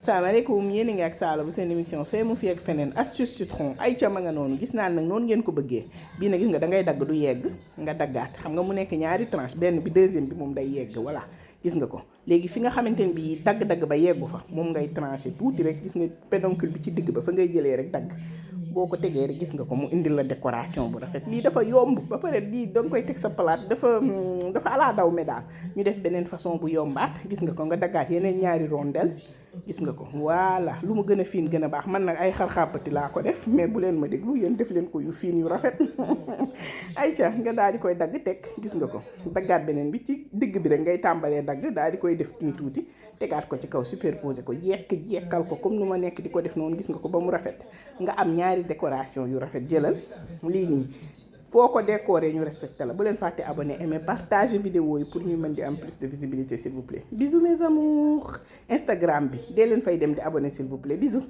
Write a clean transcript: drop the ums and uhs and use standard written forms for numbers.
salaamaaleykum yéen a ngi ak Saala bu seen émission fee mu fi ak feneen astuce citron ay ca ma nga noonu gis naa nag noonu ngeen ko bëggee bii nag gis nga da ngay dagg du yegg nga daggaat xam nga mu nekk ñaari tranche benn bi deuxième bi moom day yegg voilà gis nga ko léegi fi nga xamante ne bii dagg-dagg ba yeggu fa moom ngay tranché tuuti rek gis nga pédoncule bi ci digg ba fa ngay jëlee rek dagg boo ko tegee rek gis nga ko mu indil la décoration bu rafet lii dafa yomb ba pare lii danga koy teg sa palaat dafa alaa daw me daal ñu def beneen façon bu yombaat gis nga ko nga daggaat yeneen ñaari rondelle gis nga ko voilà lu mu gën a fiin gën a baax man nag ay xar-xàppati laa ko def mais bu leen ma déglu yéen def leen ko yu fiin yu rafet ayca nga daal di koy dagg teg gis nga ko daggaat beneen bi ci digg bi rek ngay tàmbalee dagg daal di koy def tuuti tegaat ko ci kaw superposé ko jekkal ko comme nu ma nekk di ko def noonu gis nga ko ba mu rafet nga am ñaari décoration yu rafet jëlal lii nii foo ko décorer ñu respecté la bu leen fàtte abonné aimer partager vidéo yi pour ñu mën di am plus de visibilité s'il vous plaît bisous mes amours Instagram bi dee leen fay dem di abonné s'il vous plaît bisous